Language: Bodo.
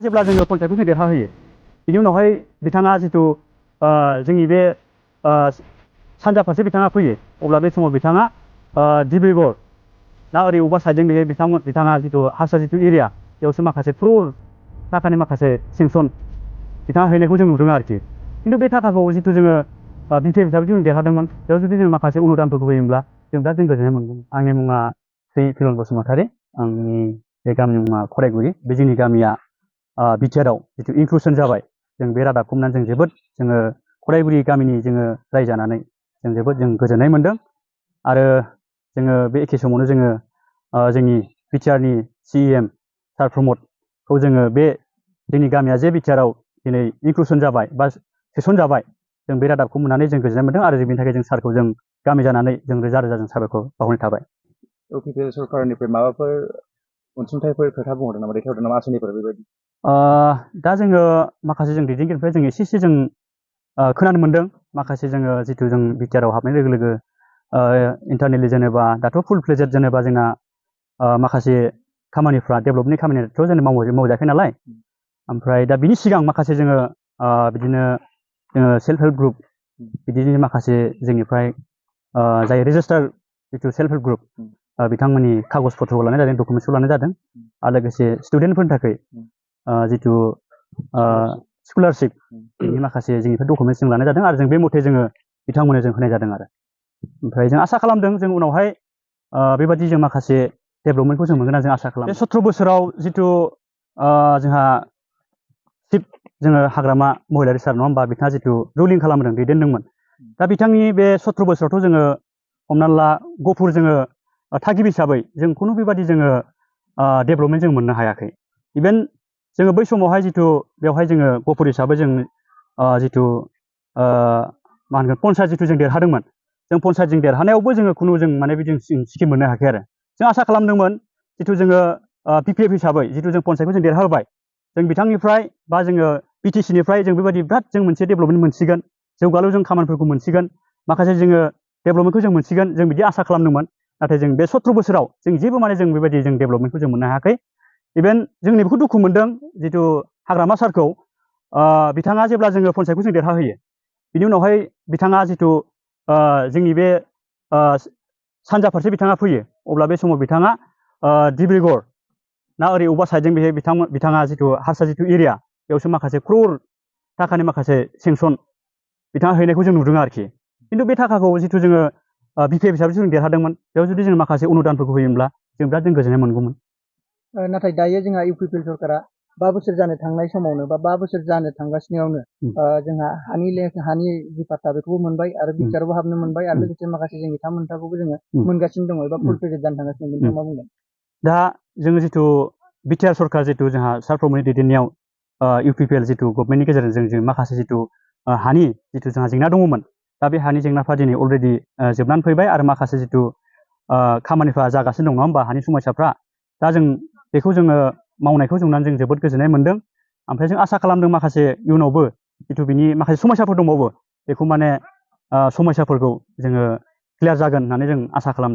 जेब्ला जोङो पन्सायतखौ देरहाहोयो बिनि उनावहाय बिथाङा जिथु जोंनि बे सानजा फारसे बिथाङा फैयो अब्ला बे समाव बिथाङा डिब्रुगड़ ना ओरै अबेबा साइडजों बे बिथाङा जिथु हारसा जिथु एरिया बेयावसो माखासे फ्रुर थाखानि माखासे सेंसन बिथाङा हैनायखौ जों नुदों आरोखि खिन्थु बे थाखाखौ जिथु जोङो बिटिआर हिसाबै जों देरहादोंमोन बेयाव जुदि जों माखासे अनुदानफोरखौ होयोब्ला जों दा जों गोजोननाय मोनगोन। आंनि मुङा श्री फिरन बसुमतारी, आंनि बे गामिनि मुङा खराइगुरि। बे जोंनि गामिया बिटिआरआव जिथु इनक्लुसन जाबाय जों बे रादाबखौ मोननानै जों जोबोद खराइगुरि गामिनि जोङो रायजो जानानै जों जोबोद गोजोननाय मोनदों। आरो जोङो बे एखे समावनो जोङो जोंनि बिटिआरनि सिएम सार प्रमदखौ जोङो बे जोंनि गामिया जे बिटिआरआव दिनै इनक्लुसन जाबाय बा सोसनजाबाय जों बे रादाबखौ मोननानै जों गोजोननाय मोनदों आरो बेनि थाखाय जों सारखौ जों गामि जानानै जों रोजा रोजा जों साबायखर बावहरनाय थाबाय। इउपिपिएल सरकारनिफ्राय माबाफोर अनसुंथाइफोर खोथा बुंहरदों नामा, दैथायहरदों नामा आसनिफोर बेबायदि? दा जोङो माखासे जों दैदेनगिरिनिफ्राय जों एसे जों खोनानो मोनदों माखासे जोङो जिथु जों बिटिआरआव हाबनाय लोगो लोगो इन्टारनेलि जेनेबा दाथ' फुल फ्लेजेड जेनेबा जोंना माखासे खामानिफ्रा डेभेलपनि खामानियाथ' जों मावजायाखै नालाय, ओमफ्राय दा बिनि सिगां माखासे जोङो बिदिनो जोङो सेल्फ हेल्प ग्रुप बिदिनो माखासे जोंनिफ्राय जाय रेजिस्टार जिथु सेल्फ हेल्प ग्रुप बिथांमोननि कागज पत्रखौ लानाय जादों, डकुमेन्टसखौ लानाय जादों आरो लोगोसे स्टुडेन्टफोरनि थाखाय जिथु स्कलारशिप बिनि माखासे जोंनिफ्राय डकुमेन्टस जों लानाय जादों आरो जों बे मथे जोङो बिथांमोननो जों होनाय जादों आरो ओमफ्राय जों आसा खालामदों जों उनावहाय बेबादि जों माखासे डेभेलपमेन्टखौ जों मोनगोन होनना जों आसा खालामो। बे 17 बोसोराव जिथु जोंहा चिफ जोङो हाग्रामा महिलारि सार नङा होमबा, बिथाङा जिथु रुलिं खालामदों दैदेनदोंमोन, दा बिथांनि बे 17 बोसोरावथ' जोङो हमनानै ला गफुर जोङो थागिबि हिसाबै जों खुनु बेबादि जोङो डेभेलपमेन्ट जों मोननो हायाखै। इभेन जोङो बै समावहाय जिथु बेवहाय जोङो गफुर हिसाबै जों जिथु मा होनगोन पन्सायत जिथु जों देरहादोंमोन, जों पन्सायत जों देरहानायावबो जोङो खुनु जों माने बिदि स्किम मोननो हायाखै आरो जों आसा खालामदोंमोन जिथु जोङो पिपिएफ हिसाबै जिथु जों पन्सायतखौ जों देरहाहोबाय, जों बिथांनिफ्राय बा जोङो बिटिसिनिफ्राय जों बेबायदि बिराद जों मोनसे डेभेलपमेन्ट मोनसिगोन, जौगालु जों खामानिफोरखौ मोनसिगोन, माखासे जोङो डेभेलपमेन्टखौ जों मोनसिगोन, जों बिदि आसा खालामदोंमोन। नाथाय जों बे 17 बोसोराव जों जेबो माने जों बेबायदि जों डेभेलपमेन्टखौ जों मोननो हायाखै। इभेन जों नैबेखौ दुखु मोनदों जिथु हाग्रामा सारखौ बिथाङा जेब्ला जोङो पन्सायतखौ जों देरहाहोयो बिनि उनावहाय बिथाङा जिथु जोंनि बे सानजा फारसे बिथाङा फैयो अब्ला बे समाव बिथाङा डिब्रुगड़ ना ओरै अबेबा साइडजों बेहाय बिथाङा जिथु हारसा जिथु एरिया बेयावसो माखासे क्रर थाखानि माखासे सेंसन बिथाङा हैनायखौ जों नुदों आरोखि। खिन्थु बे थाखाखौ जिथु जोङो बिपिएफ हिसाबै जों देरहादोंमोन बेयाव जुदि जों माखासे अनुदानफोरखौ होयोब्ला जों बिराद जों गोजोननाय मोनगौमोन। नाथाय दायो जोंहा इउपिपिएल सरकारा 5 बोसोर जानो थांनाय समावनो बा 5 बोसोर जानो थांगासिनोयावनो जोंहा हानि जि पाट्टा बेखौबो मोनबाय आरो बिटिआरआवबो हाबनो मोनबाय आरो लोगोसे माखासे जोंनि थामोनथाखौबो जोङो मोनगासिनो दङ एबा फुल फ्लेजेड जानो थांगासिनो दं। नोंथाङा मा बुंगोन? दा जोङो जिथु बिटिआर सरकार जिथु जोंहा सार प्रमदनि दैदेननायाव इउपिपिएल जिथु गभर्नमेन्टनि गेजेरजों जों माखासे जिथु हानि जिथु जोंहा जेंना दङमोन, दा बे हानि जेंनाफ्रा दिनै अलरेडि जोबनानै फैबाय आरो माखासे जिथु खामानिफ्रा जागासिनो दं नङा होमबा, हानि समस्याफ्रा दा जों बेखौ जोङो मावनायखौ नुनानै जों जोबोद गोजोननाय मोनदों। ओमफ्राय जों आसा खालामदों माखासे इयुनावबो जिथु बिनि माखासे समस्याफोर दंबावो बेखौ माने समस्याफोरखौ जोङो क्लियार जागोन होननानै जों आसा खालामदों।